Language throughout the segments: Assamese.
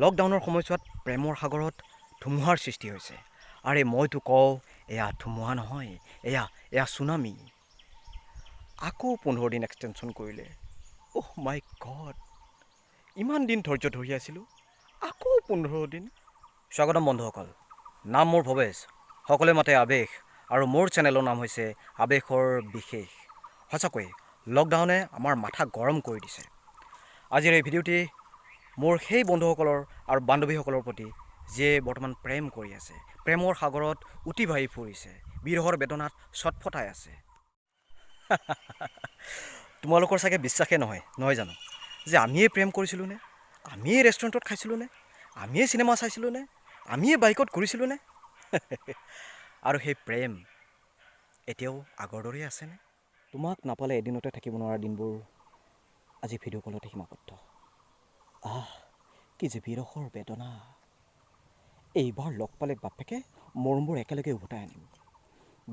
লকডাউনৰ সময়ছোৱাত প্ৰেমৰ সাগৰত ধুমুহাৰ সৃষ্টি হৈছে। আৰে মইতো কওঁ, এয়া ধুমুহা নহয়, এয়া চুনামী। আকৌ 15 দিন এক্সটেনশ্যন কৰিলে। অহ মাই গড, ইমান দিন ধৈৰ্য ধৰি আছিলোঁ, আকৌ 15 দিন। স্বাগতম বন্ধুসকল, নাম মোৰ ভৱেশ, সকলোৱে মাতে আৱেশ, আৰু মোৰ চেনেলৰ নাম হৈছে আৱেশৰ বিশেষ। সঁচাকৈয়ে লকডাউনে আমাৰ মাথা গৰম কৰি দিছে। আজিৰ এই ভিডিঅ'টি মোৰ সেই বন্ধুসকলৰ আৰু বান্ধৱীসকলৰ প্ৰতি যিয়ে বৰ্তমান প্ৰেম কৰি আছে, প্ৰেমৰ সাগৰত উটি ভাহি ফুৰিছে, বিৰহৰ বেদনাত ছটফটাই আছে। তোমালোকৰ চাগে বিশ্বাসেই নহয়, নহয় জানো, যে আমিয়ে প্ৰেম কৰিছিলোঁ নে, আমিয়ে ৰেষ্টুৰেণ্টত খাইছিলোঁ নে, আমিয়ে চিনেমা চাইছিলোঁ নে, আমিয়ে বাইকত ঘূৰিছিলোঁ নে? আৰু সেই প্ৰেম এতিয়াও আগৰ দৰেই আছেনে? তোমাক নাপালে এদিনতে থাকিব নোৱাৰা দিনবোৰ আজি ভিডিঅ' কলতে সীমাবদ্ধ। আহ, কি যে বিৰহৰ বেদনা! এইবাৰ লগ পালে বাপেকে মৰমবোৰ একেলগে উভতাই আনিম,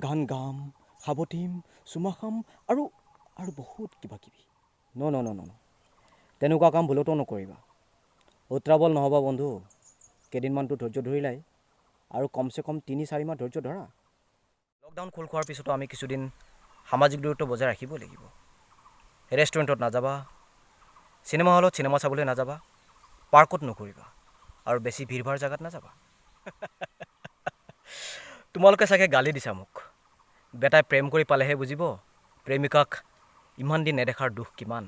গান গাম, সাৱটিম, চুমা খাম আৰু আৰু বহুত কিবা কিবি। ন ন ন ন ন, তেনেকুৱা কাম ভুলতো নকৰিবা। উত্ৰাৱল নহ'বা বন্ধু, কেইদিনমানতো ধৈৰ্য ধৰিলাই, আৰু কমচে কম 3-4 মাহ ধৈৰ্য ধৰা। লকডাউন খোল খোৱাৰ পিছতো আমি কিছুদিন সামাজিক দূৰত্ব বজাই ৰাখিবই লাগিব। ৰেষ্টুৰেণ্টত নাযাবা, চিনেমা হলত চিনেমা চাবলৈ নাযাবা, পাৰ্কত নুঘূৰিবা, আৰু বেছি ভিৰ ভাৰ জেগাত নাযাবা। তোমালোকে চাগে গালি দিছা মোক, বেটাই প্ৰেম কৰি পালেহে বুজিব প্ৰেমিকাক ইমান দিন নেদেখাৰ দুখ কিমান।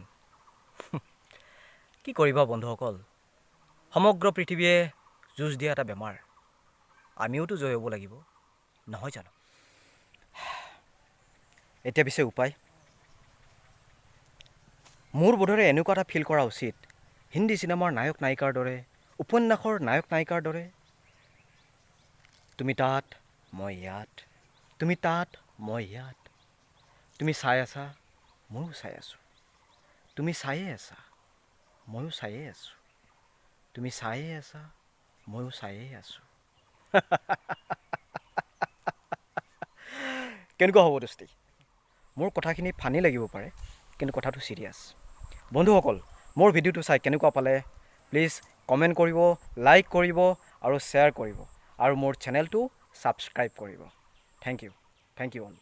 কি কৰিবা বন্ধুসকল, সমগ্ৰ পৃথিৱীয়ে যুঁজ দিয়া এটা বেমাৰ, আমিওতো জয় হ'ব লাগিব, নহয় জানো? এতিয়া পিছে উপায় মোৰ বোধেৰে এনেকুৱা এটা ফিল কৰা উচিত, হিন্দী চিনেমাৰ নায়ক নায়িকাৰ দৰে, উপন্যাসৰ নায়ক নায়িকাৰ দৰে। তুমি তাত, মই ইয়াত, তুমি তাত, মই ইয়াত, তুমি চাই আছা, ময়ো চাই আছোঁ, তুমি চায়ে আছা, ময়ো চায়ে আছোঁ, তুমি চায়ে আছা, ময়ো চায়ে আছোঁ। কেনেকুৱা হ'ব দোস্তি? মোৰ কথাখিনি ফানি লাগিব পাৰে, কিন্তু কথাটো ছিৰিয়াছ। বন্ধুসকল, মোৰ ভিডিঅ'টো চাই কেনেকুৱা পালে প্লিজ কমেণ্ট কৰিব, লাইক কৰিব আৰু শ্বেয়াৰ কৰিব, আৰু মোৰ চেনেলটো ছাবস্ক্ৰাইব কৰিব। Thank you, thank you all.